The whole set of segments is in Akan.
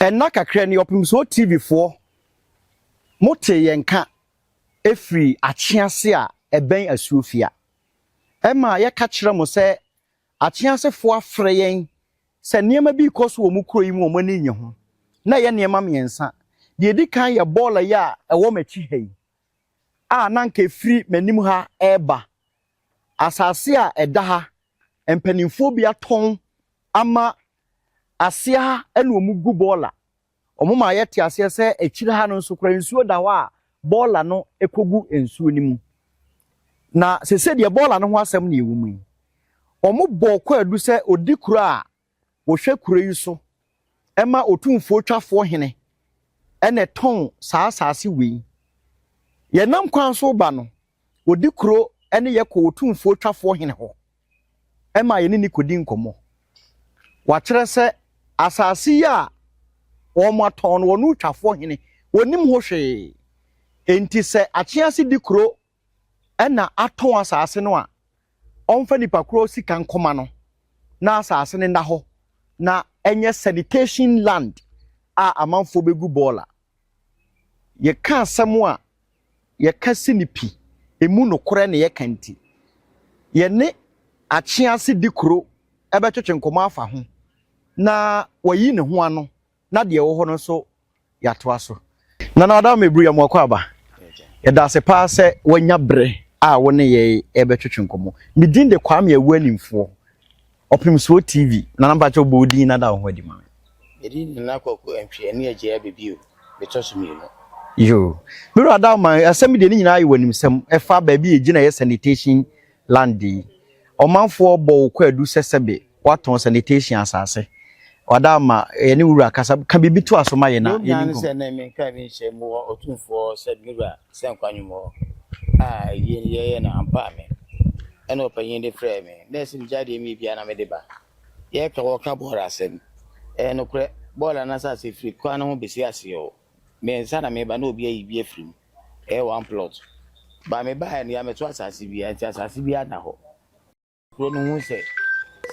Ɛnna kakra ni Ɔpemsoɔ TV foɔ mo tee yɛn nka ɛfiri Akyease a ɛbɛn Asuofia. Ɛma yɛka kyerɛ mo sɛ Akyeasefoɔ afrɛ yɛn sɛ nneɛma bi rekɔ so wɔ mo kuro yi mu a wɔn ani nnye ho. Na ɛyɛ nneɛma mmiɛnsa. Deɛ ɛdi kan yɛ bɔɔla yi a ɛwɔ m'akyi ha yi a na anka ɛfiri m'anim ha reba. Asase a ɛda ha, mpanimfoɔ bi atɔn ama aseɛ ha na wɔgu bɔɔla. Wɔma yɛte aseɛ sɛ akyire ha no nso koraa nsuo da hɔ a bɔɔla no kɔgu nsuo no mu. Na sese deɛ bɔɔla no ho asɛm na ɛwɔ mu yi. Wɔbɔɔ kwaadu sɛ ɔdi kuro a wɔhwɛ kuro yi so ma Otumfoɔ Twafoɔ hene na ɛtɔn saa asase wei. Yɛnam kwan so reba no, ɔdi kuro ne yɛ kɔ Otumfoɔ Twafoɔ hene hɔ ma yɛne no kɔdi nkɔmmɔ. Wakyerɛ sɛ asase yi a wɔatɔn no, wɔne Otwafoɔ hene, wɔnnim ho hwee. Enti sɛ Akyease di kuro na atɔn asase no a, ɔmfa nipa korɔ sika nkɔma no na asase no nna hɔ na ɛnyɛ sanitation land a amanfoɔ bɛgu bɔɔla. Yɛka asɛm a yɛka si no pi, ɛmu nokorɛ na yɛka nti, yɛne Akyease Dikuro bɛtwetwe nkɔmmɔ afa ho na wayi ne ho ano na deɛ ɛwɔ hɔ no nso yɛatoa so. Nana Adamu Mebru yɛ mo akwaaba. Yɛda ase paa sɛ woanya berɛ a wo ne yɛn rebɛtwetwe nkɔmmɔ. Me din de Kwame Awuanimfoɔ, Ɔpemsoɔ TV. Nana mpakyɛw bɔ wo din na da wo ho adi ma me. Me din de Nana Kwaku Antwi, ɛne Agyei Abɛbio, metɔ so mmienu. Yoo. Me wura Adamu, asɛm yi deɛ ne nyinaa yɛ w'animsɛm, ɛfa baabi a yɛgyina yɛ sanitation land yi. Ɔmanfoɔ bɔ wo kwaadu sɛ sɛbe woatɔn sanitation asase. Wada ama yɛne wo wura kasa. Ka biribi toa so ma yɛn na Deɛ yɛni ohia ne nkɔmmɔ. sɛ na menkaa bi nhyɛ mu wɔ Otumfoɔ sɛ me wura sɛ nkwa nnwom hɔ a ayie no yɛyɛ no ampa me ɛna ɔpanyin de frɛɛ me na ɛsɛ megyae deɛ meyɛ biara na mede ba. Yɛreka wɔka bɔɔla asɛm. Ɛyɛ nokorɛ bɔɔla no asase firi kwan no ho bɛsi aseɛ o. Me ansa na meba na obi ayi bi afiri mu. Ɛyɛ one plot. Ba mebaeɛ no yɛammɛto asase biara nti asase biara nna hɔ. Kuro no hu sɛ,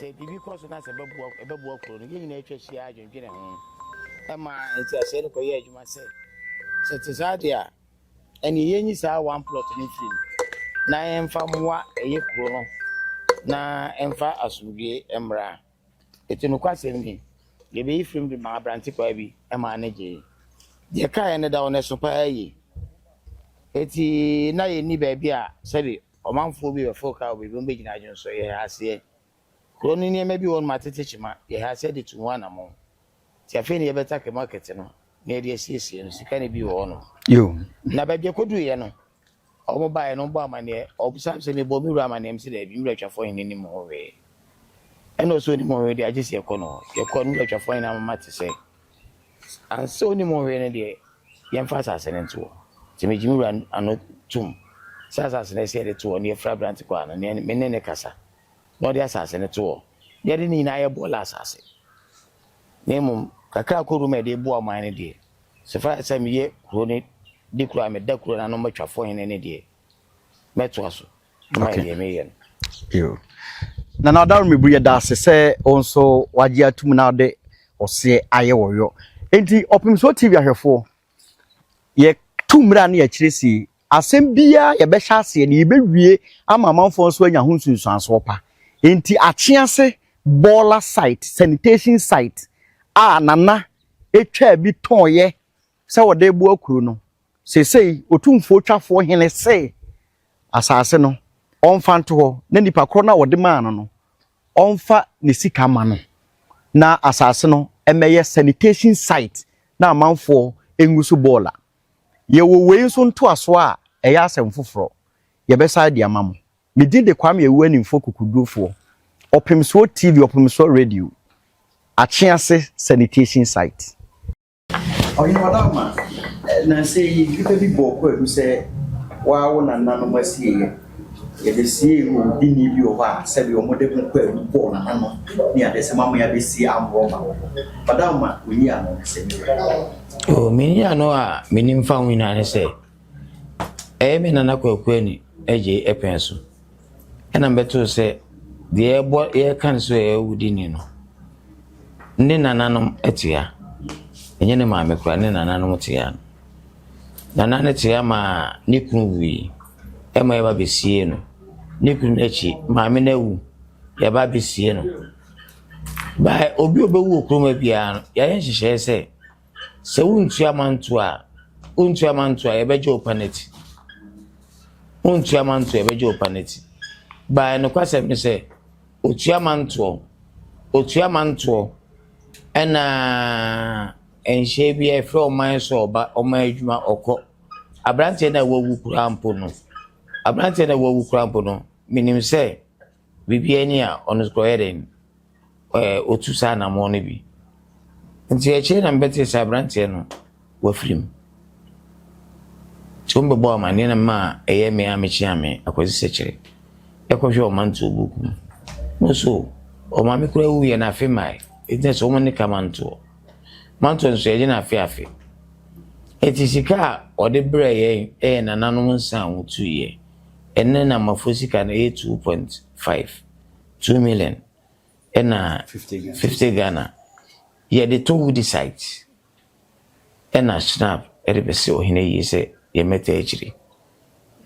sɛ biribi kɔ so na sɛ ɛbɛboa ɛbɛboa kuro no, yɛn nyinaa atwa ahyia adwendwene ho. Ɛma nteaseɛ no kɔyɛ adwuma sɛ, sɛ ɛte saa deɛ a, ɛnneɛ yɛnyi saa one plot no mfiri mu na yɛmfa mmoa ɛyɛ kuro no na ɛmfa asomdwoeɛ mmra. Enti nokwasɛm ni, yebeyi fam de maa aberantekwaa bi maa no gyee. Deɛ ɛkaeɛ no da hɔ no, ɛso paa yie. Enti na yɛnni baabi a sɛbe ɔmanfoɔ bi bɛforo kaa wɔ baabi a wɔbɛgyina adwene so. Yɛhɛ aseɛ. Kuro no nneɛma bi wɔ hɔ nom atete kyema, yɛhɛ aseɛ de tu ho anammɔn. Nti afei na yɛbɛtake market no na yɛde asiesie no. Sika no bi wɔ hɔnom. Na baabi a ɛkɔduruiɛ no, Wɔbaeɛ no, wɔbɔɔ amanneɛ. Wɔbisaa me sɛ, Mebɔɔ me wura amanneɛ? Mese, Daabi, me wura Twafoɔ hene nnim ho hwee. Ɛnna ɔse, Ɔnim ho hwee deɛ, agye sɛ yɛkɔ no hɔ. Yɛkɔɔ no, me wura Twafoɔ hene ama mate sɛ, ansa ɔnim ho hwee no deɛ, yɛmfa asase no nto hɔ. Nti megye me wura ano tom sɛ asase no ɛsɛ yɛde to hɔ, na yɛfrɛ aberante kwaa no, na me ne no kasa, na ɔde asase no to hɔ. Na yɛde ne nyinaa yɛ bɔɔla asase. Na mmom, kakra a kɔduru ma yɛde boa ɔman no deɛ, Sɛ fa sɛ meyɛ kuro no de kuro a meda kuro no ano matwafoɔ hene no deɛ, mɛtoa so na mayɛ deɛ meyɛ no. Yo. Nana Ɔdaworo yɛda ase sɛ wo nso wagye atum na wode ɔseɛ ayɛ wɔ yɔ. Enti Ɔpemsoɔ TV ahwɛfoɔ, yɛtu mmerɛ a ne yɛkyerɛ sie. Asɛm biara yɛbɛhyɛ aseɛ no yɛbɛwie ama amanfoɔ nso anya ho nsunsuansoɔ pa. Enti Akyease bɔɔla site, sanitation site a Nana twaa bi tɔeɛ sɛ wɔde reboa kuro no. Seesei Otumfoɔ Twafoɔ hene se asase no ɔmfa nto hɔ na nipa korɔ no a wɔde maa no no ɔmfa ne sika ma no na asase no mmɛyɛ sanitation site na amanfoɔ ngu so bɔɔla. Yɛwɔ wei nso ntoasoɔ a ɛyɛ asɛm foforɔ yɛbɛsan de ama mo. Me din de Kwame Awuanimfoɔ Kokodurofoɔ, Ɔpemsoɔ TV, Ɔpemsoɔ Radio, Akyease Sanitation Site. Ɔhene Ɔdaoma, nnansa yi nnipa bi bɔɔ kwaadu sɛ woa wo nananom asieeɛ. Yɛbɛsiee owudini bi wɔ hɔ a sɛdeɛ wɔde ho kwaadu bɔɔ nananom ne adeɛ sɛ moama yɛabɛsie amrɔba wɔ hɔ. Ɔdaoma, wonyi ano ne sɛ me wura? Oh, menyi ano a menim fa ho nyinaa ne sɛ, Ɛyɛ me Nana Kwaku Ani agyei pɛn so ɛna mebɛtoo sɛ deɛ yɛrebɔ yɛreka no sɛ ɔyɛ awudini no ne nananom te ha. Ɛnyɛ ne maame koraa, ne nananom te ha no. Nana no te ha maa ne kunu wui, ɛma yɛba bɛsiee no. Ne kunu no akyi, maame no awu, yɛba bɛsie no. By obi a ɔbɛwu wɔ kurom ha biara no, yɛayɛ nhyehyɛeɛ sɛ, sɛ wontua manto a, wontua manto a, yɛbɛgye wo paneti. Wontua manto a, yɛbɛgye wo paneti. By nokwasɛm ne sɛ, otua mantoɔ, otua mantoɔ, ɛna nhyɛ bi a ɛfrɛ ɔman sɛ ɔba ɔman adwuma ɔkɔ. Aberanteɛ no a wawu koraa mpo no, aberanteɛ no a wawu koraa mpo no, menim sɛ biribiara ni a ɔno nso koraa ɔyɛ dɛn, ɛɛ ɔtu saa anammɔn no bi. Nti akyire na mebɛtee sɛ aberanteɛ no wafiri mu. Nti wɔbɛbɔɔ amanneɛ na maa ɛyɛ me a mekyea me Akwasi Sɛkyerɛ ɛkɔhwɛ ɔmantoɔ book mu. Na ɔsɛ ɔmaame koraa wuiɛ na afe mmae. Ɛnti na sɛ wɔn ne ka mantoɔ. Mantoɔ nso yɛgye no afe afe. Ɛnti sika a ɔde brɛɛ yɛn ɛyɛ nananom nsa a wɔtuiɛ. Ɛne namafoɔ sika no ɛyɛ 2.5, 2 million ɛna 50 Ghana. Yɛde tɔ wood site ɛna Schnapp ɛde bɛsɛ ɔhene yie sɛ yɛmmɛta akyire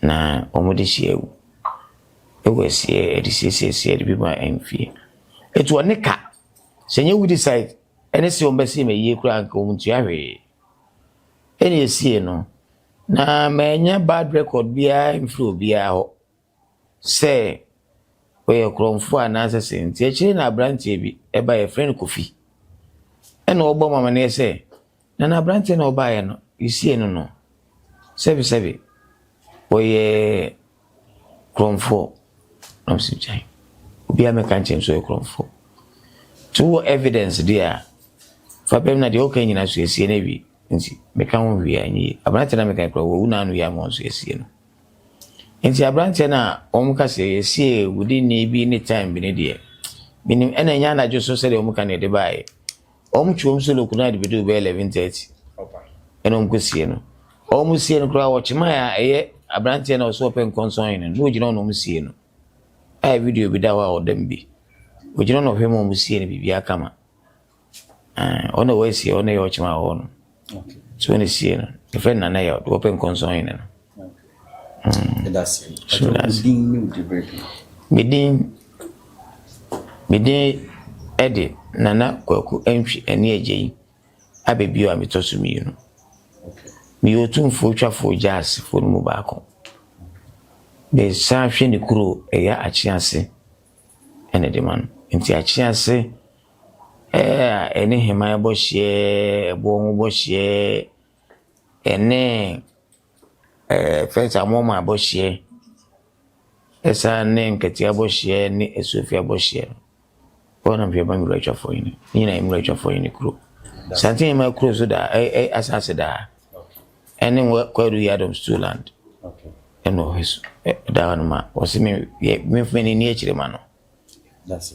na wɔde hyia awu. Ɛwɔ asie ɛde siesie ɛde bi ma mfie. Ɛti ɔne ka sɛ nyɛ wood site ɛne sɛ wɔn bɛsi ma yie koraa nka wɔn ntua hwee. Ɛna esie no na manya bad record biara mfiri obiara hɔ sɛ ɔyɛ korɔmfoɔ anaasɛ sɛ nti akyire na aberanteɛ bi ɛba yɛfrɛ no Kofi ɛna ɔbɔ mu amaneɛ sɛ na na aberanteɛ na ɔbaeɛ no yɛsie no no sɛbisɛbi ɔyɛ korɔmfoɔ na ɔsi gyae obiara mɛka nkyɛn so ɔyɛ korɔmfoɔ nti wowɔ evidence deɛ a fa bɛm na deɛ ɔka nyinaa so yɛsie no awie nti meka ho hwee a nyɛ aberanteɛ na meka koraa wɔwu na ano yɛ ama nso yɛsie no. Nti aberanteɛ no a wɔn ka sɛ yɛsie wudi ne bi ne time bi ne deɛ menim ɛna ɛnyɛ anadwo so sɛdeɛ wɔn ka no yɛde baeɛ wɔn twe wɔn solo kuna de bɛdu bɛyɛ 11:30 ɛna wɔn kɔ sie no. Wɔn sie no koraa wɔkyema a ɛyɛ aberanteɛ no a ɔsɛ ɔpɛ nkɔnsɔn no na ogyina hɔ na wɔn sie no a video bi da hɔ a ɔdam bi ogyina hɔ na ɔhwɛ mu a wɔn sie no biribi akama ɔno a wɔasie ɔno yɛ ɔkyema a ɔwɔ no so ɔno sie no yɛfrɛ no Nana yɛ wɔpɛ nkɔnsɔn no. Me din ɛde Nana Kwaku Antwi ɛne agya yi abɛbio a metɔ so mmienu. Meyɛ otumfoɔ twafoɔ gyaasefoɔ no mu baako. Mesan hwɛ ne kuro ɛyɛ Akyease ɛna de ma no. Nti Akyease ɛɛ a ɛne Heman bɔ hyeɛ, ɛboɔ ho bɔ hyeɛ, ɛne fɛn sɛ Amɔma bɔ hyeɛ, ɛsan ne Nketea bɔ hyeɛ ne Asuofia bɔ hyeɛ no. Wɔn na mehwɛ ma nwura atwafoɔ yi no. Ne nyinaa yɛ nwura atwafoɔ yi ne kuro. Santen ma kuro so daa ɛ asase daa. Ɛne Kwadu Yadom stool land. Ɛna ɔhwɛ so ɛda hɔ no ma wɔsi me yɛ me fɛn ni akyire ma no.